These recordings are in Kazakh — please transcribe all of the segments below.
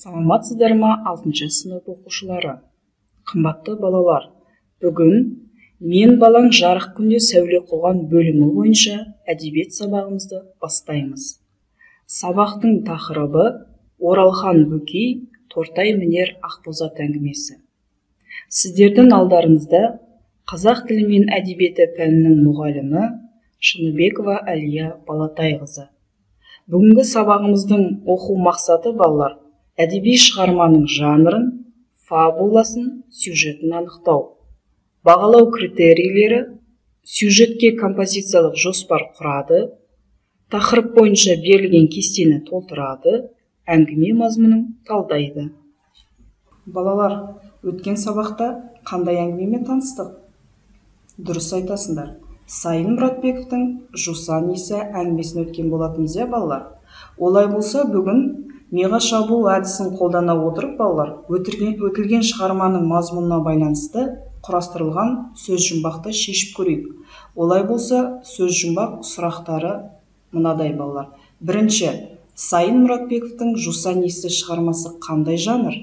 Саламатсыздар ма, 6 сынып оқушылары? Қымбатты балалар, бүгін мен балаң жарық күнде сәуле қуған бөлімі бойынша әдебиет сабағымызды бастаймыз. Сабақтың тақырыбы Оралхан Бөкей Тортай мінер Ақбозат әңгімесі. Сіздердің алдарыңызда қазақ тілі мен әдебиеті пәнінің мұғалімі Шыныбекова Әлия Балатайқызы. Бүгінгі сабағымыздың оқу мақсаты балалар, әдеби шығарманың жанрын, фабуласын, сюжетін анықтау. Бағалау критерийлері: сюжетке композициялық жоспар құрады, тақырып бойынша берілген кестені толтырады, әңгіме мазмұнын талдайды. Балалар, өткен сабақта қандай әңгімемен таныстық? Дұрыс айтасыңдар. Сайын Мұратбековтің Жусан иісі әңгімесін өткен болатынбыз, иә, балалар? Олай болса, бүгін миға шабуыл әдісін қолдана отырып, балалар, өтілген шығарманың мазмұнына байланысты құрастырылған сөз жұмбақты шешіп көрейік. Олай болса, сөз жұмбақ сұрақтары мынадай, балалар. Бірінші, Сайын Мұратбековтің Жусан иісі шығармасы қандай жанр?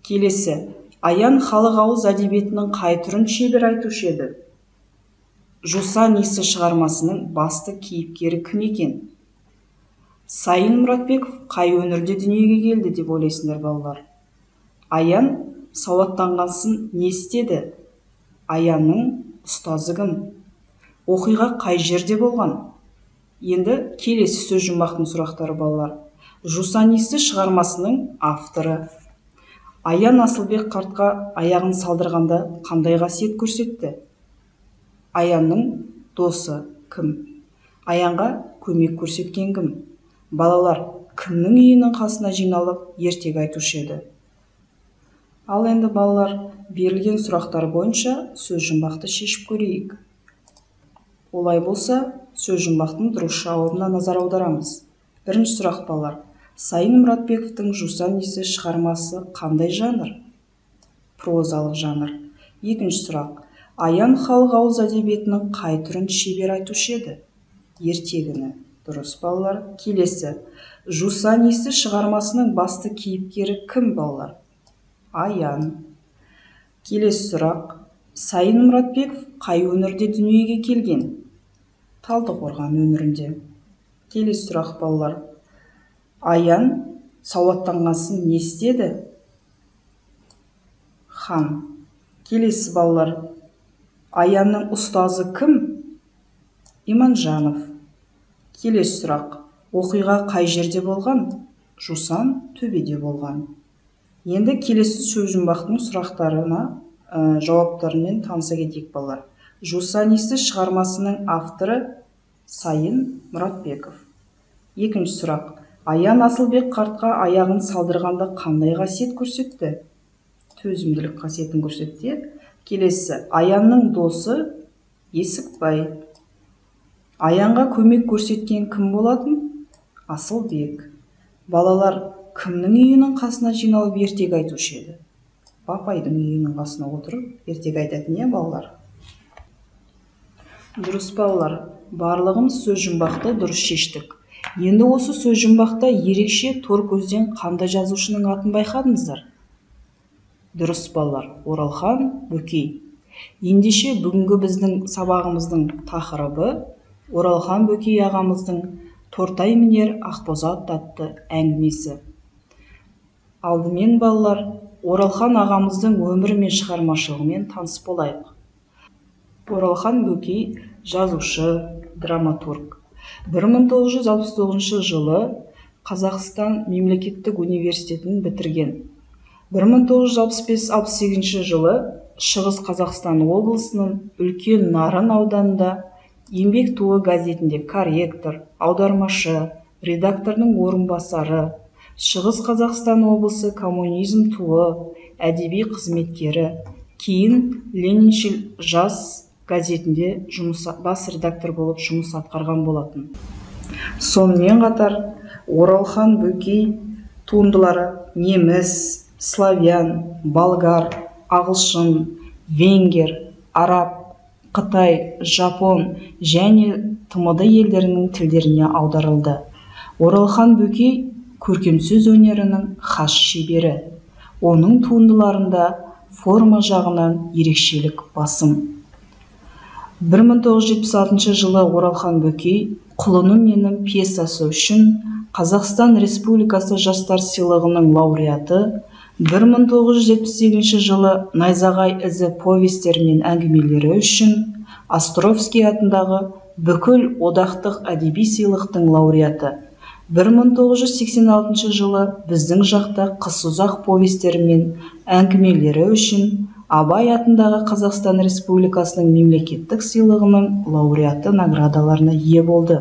Келесі, Аян халық ауыз әдебиетінің қай түрін шебер айтушы еді? Жусан иісі шығармасының басты кейіпкері кім екен? Сайын Мұратбеков қай өңірде дүниеге келді деп ойлайсыңдар, балалар? Аян сауаттанғансын не істеді? Аянның ұстазы кім? Оқиға қай жерде болған? Енді келесі сөз жұмбақтың сұрақтары, балалар. Жусан иісі шығармасының авторы. Аян Асылбек қартқа аяғын салдырғанда қандай қасиет көрсетті? Аянның досы кім? Аянға көмек көрсеткен кім? Балалар кімнің үйінің қасына жиналып ертегі айтушы еді? Ал енді, балалар, берілген сұрақтар бойынша сөз жұмбақты шешіп көрейік. Олай болса, сөз жұмбақтың дұрыс жауабына назар аударамыз. Бірінші сұрақ, балалар. Сайын Мұратбековтің Жусан иісі шығармасы қандай жанр? Прозалық жанр. Екінші сұрақ. Аян халық ауыз әдебиетінің қай түрін шебер айтушы еді? Ертегіні. Дұрыс, балалар. Келесі. Жусан иісі шығармасының басты кейіпкері кім, балалар? Аян. Келесі сұрақ. Сайын Мұратбеков қай өңірде дүниеге келген? Талдықорған өңірінде. Келесі сұрақ, балалар. Аян сауаттанғансын не істеді? Хан. Келесі, балалар. Аянның ұстазы кім? Иманжанов. Келесі сұрақ. Оқиға қай жерде болған? Жусан төбеде болған. Енді келесі сөз жұмбақтың сұрақтарына жауаптарымен таныса кетейік, балалар. Жусан иісі шығармасының авторы Сайын Мұратбеков. Екінші сұрақ. Аян Асылбек қартқа аяғын салдырғанда қандай қасиет көрсетті? Төзімділік қасиетін көрсетті. Келесі, Аянның досы Есікбай. Аянға көмек көрсеткен кім болатын? Асылбек. Балалар кімнің үйінің қасына жиналып ертегі айтушы еді? Папайдың үйінің қасына отырып ертегі айтатын, иә, балалар? Дұрыс, балалар, барлығымыз сөз жұмбақты дұрыс шештік. Енді осы сөз жұмбақта ерекше тор көзден қандай жазушының атын байқадыңыздар? Дұрыс, балалар, Оралхан Бөкей. Ендеше бүгінгі біздің сабағымыздың тақырыбы Оралхан Бөкей ағамыздың Тортай мінер Ақбозат атты әңгімесі. Алдымен, балалар, Оралхан ағамыздың өмірі мен шығармашылығымен таныс болайық. Оралхан Бөкей жазушы, драматург. 1969 жылы Қазақстан мемлекеттік университетін бітірген. 1965-68 жылы Шығыс Қазақстан облысының Үлкен Нарын ауданында Еңбек туы газетінде корректор, аудармашы, редактордың орынбасары, Шығыс Қазақстан облысы Коммунизм туы әдеби қызметкері, кейін Лениншіл жас газетінде бас редактор болып жұмыс атқарған болатын. Сонымен қатар Оралхан Бөкей туындылары неміс, славян, болгар, ағылшын, венгер, араб, қытай, жапон және ТМД елдерінің тілдеріне аударылды. Оралхан Бөкей көркемсөз өнерінің хас шебері. Оның туындыларында форма жағынан ерекшелік басым. 1976 жылы Оралхан Бөкей «Құлыным менің» пьесасы үшін Қазақстан Республикасы жастар сыйлығының лауреаты, 1978 жылы «Найзағай ізі» повестері мен әңгімелері үшін Островский атындағы бүкіл одақтық әдеби сыйлықтың лауреаты, 1986 жылы «Біздің жақта қыс ұзақ» повестері мен әңгімелері үшін Абай атындағы Қазақстан Республикасының мемлекеттік сыйлығының лауреаты наградаларына ие болды.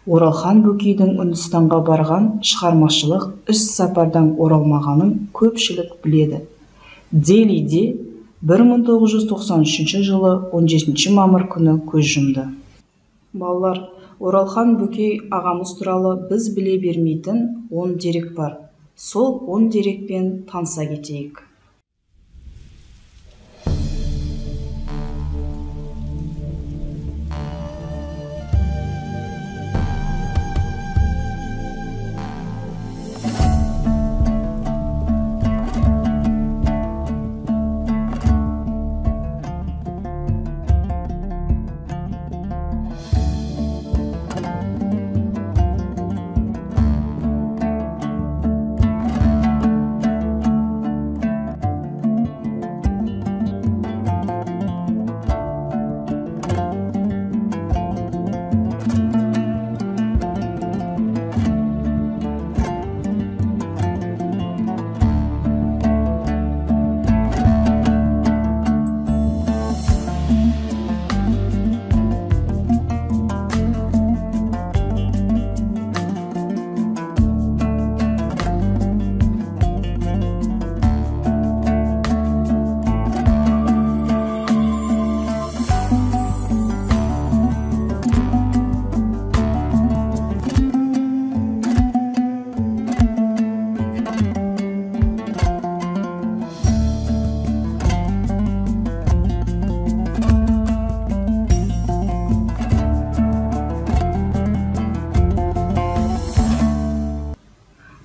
Оралхан Бөкейдің Үндістанға барған шығармашылық іс-сапардан оралмағанын көпшілік біледі. Делиде 1993 жылы 17 мамыр күні көз жұмды. Балалар, Оралхан Бөкей ағамыз туралы біз біле бермейтін 10 дерек бар. Сол 10 дерекпен таныса кетейік.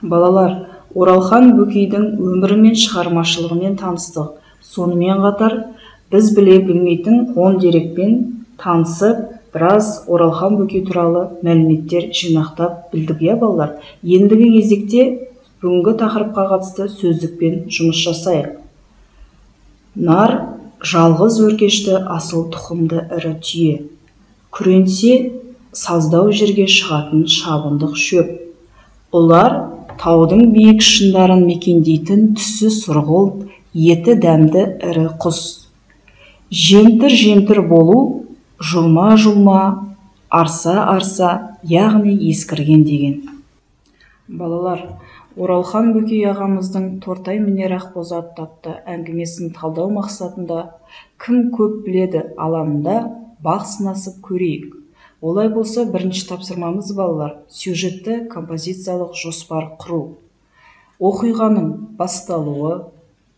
Балалар, Оралхан Бөкейдің өмірі мен шығармашылығымен таныстық. Сонымен қатар, біз біле білмейтін 10 дерекпен танысып, біраз Оралхан Бөкей туралы мәліметтер жинақтап білдік, иә балалар. Ендігі кезекте бүгінгі тақырыпқа қатысты сөздікпен жұмыс жасайық. Нар жалғыз өркешті асыл тұқымды ірі түйе. Күренсе саздау жерге шығатын шабындық шөп. Ұлар таудың биік шыңдарын мекендейтін түсі сұрғылт, еті дәмді ірі құс. Жемтір-жемтір болу, жұлма-жұлма, арса-арса, яғни ескірген деген. Балалар, Оралхан Бөкей ағамыздың «Тортай мінер ақбоз ат» атты әңгімесін талдау мақсатында кім көп біледі алаңында бақ сынасып көрейік. Олай болса, бірінші тапсырмамыз, балалар, сюжетті композициялық жоспар құру. Оқиғаның басталуы,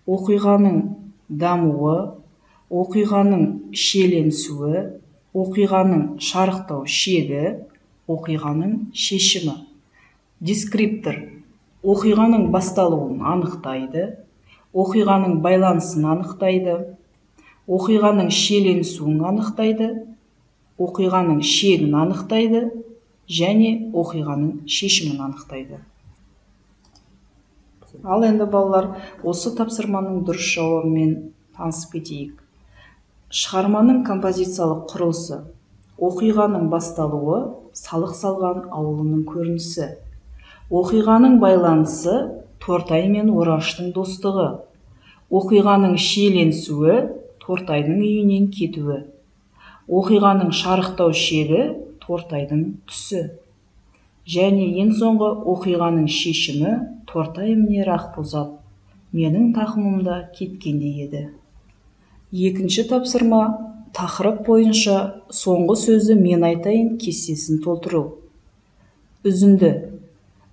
оқиғаның дамуы, оқиғаның шиеленісуі, оқиғаның шарықтау шегі, оқиғаның шешімі. Дескриптор оқиғаның басталуын анықтайды, оқиғаның байланысын анықтайды, оқиғаның шиеленісуін анықтайды, оқиғаның шегін анықтайды және оқиғаның шешімін анықтайды. Ал енді, балалар, осы тапсырманың дұрыс жауабымен танысып кетейік. Шығарманың композициялық құрылысы. Оқиғаның басталуы салық салған ауылының көрінісі. Оқиғаның байланысы Тортай мен Ораштың достығы. Оқиғаның шиеленісуі Тортайдың үйінен кетуі. Оқиғаның шарықтау шегі Тортайдың түсі. Және ең соңғы оқиғаның шешімі Тортай мінер ақбоз ат, менің тақымымда кеткендей еді. Екінші тапсырма тақырып бойынша соңғы сөзді мен айтайын кестесін толтыру. Үзінді.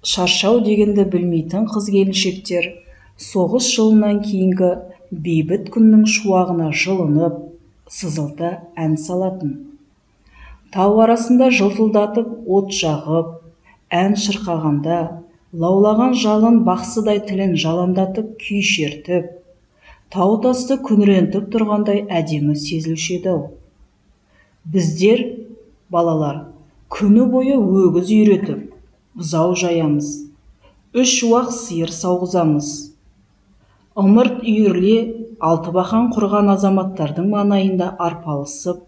Шаршау дегенді білмейтін қыз-келіншектер соғыс жылынан кейінгі бейбіт күннің шуағына жылынып, сызылта ән салатын. Тау арасында жылтылдатып от жағып, ән шырқағанда Лаулаған жалын бақсыдай тілін жаландатып күй шертіп, тау-тасты күңірентіп тұрғандай әдемі сезілуші еді-ау. Біздер, балалар, күні бойы өгіз үйретіп, бұзау жаямыз, 3 уақ сиыр сауғызамыз. Ымырт үйіріле алтыбақан құрған азаматтардың маңайында арпалысып,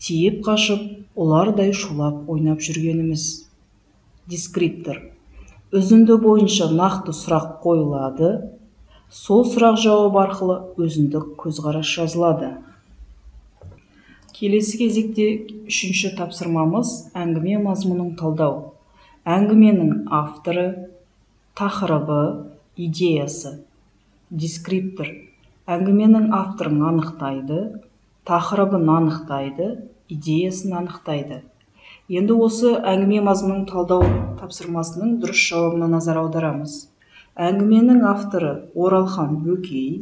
тиіп қашып, ұлардай шулап ойнап жүргеніміз. Дескриптор. Үзінді бойынша нақты сұрақ қойылады, сол сұрақ жауап арқылы өзіндік көзқарас жазылады. Келесі кезекте үшінші тапсырмамыз әңгіме мазмұнын талдау. Әңгіменің авторы, тақырыбы, идеясы. Дескриптор. Әңгіменің авторын анықтайды, тақырыбын анықтайды, идеясын анықтайды. Енді осы әңгіме мазмұнын талдау тапсырмасының дұрыс жауабына назар аударамыз. Әңгіменің авторы Оралхан Бөкей,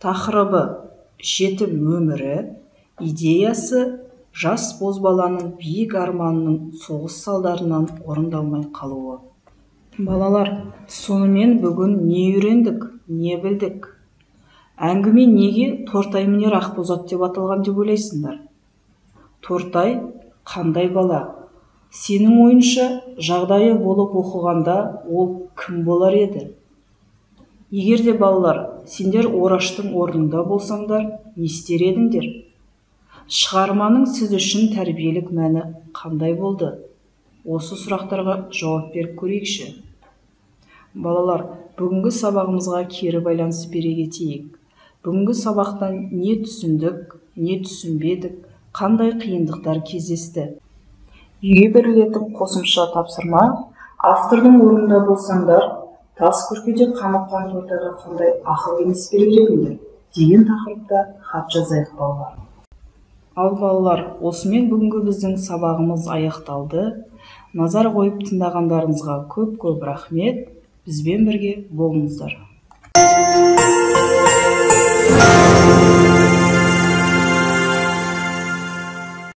тақырыбы жетім өмірі, идеясы жас бозбаланың биік арманының соғыс салдарынан орындалмай қалуы. Балалар, сонымен бүгін не үйрендік, не білдік? Әңгіме неге Тортай мінер ақбоз ат деп аталған деп ойлайсыңдар? Тортай қандай бала? Сенің ойынша, жағдайы болып оқығанда ол кім болар еді? Егер де балалар, сендер Ораштың орнында болсаңдар, не істер едіңдер? Шығарманың сіз үшін тәрбиелік мәні қандай болды? Осы сұрақтарға жауап беріп көрейікші. Балалар, бүгінгі сабағымызға кері байланыс бере кетейік. Бүгінгі сабақтан не түсіндік, не түсінбедік, қандай қиындықтар кездесті? Үйге берілетін қосымша тапсырма: автордың орнында болсаңдар, тас күркеде қамыққан Тортайға қандай ақыл кеңес берер едіңдер деген тақырыпта хат жазайық, балалар. Ал балалар, осымен бүгінгі біздің сабағымыз аяқталды. Назар қойып тыңдағандарыңызға көп-көп рахмет. Бізбен бірге болыңыздар.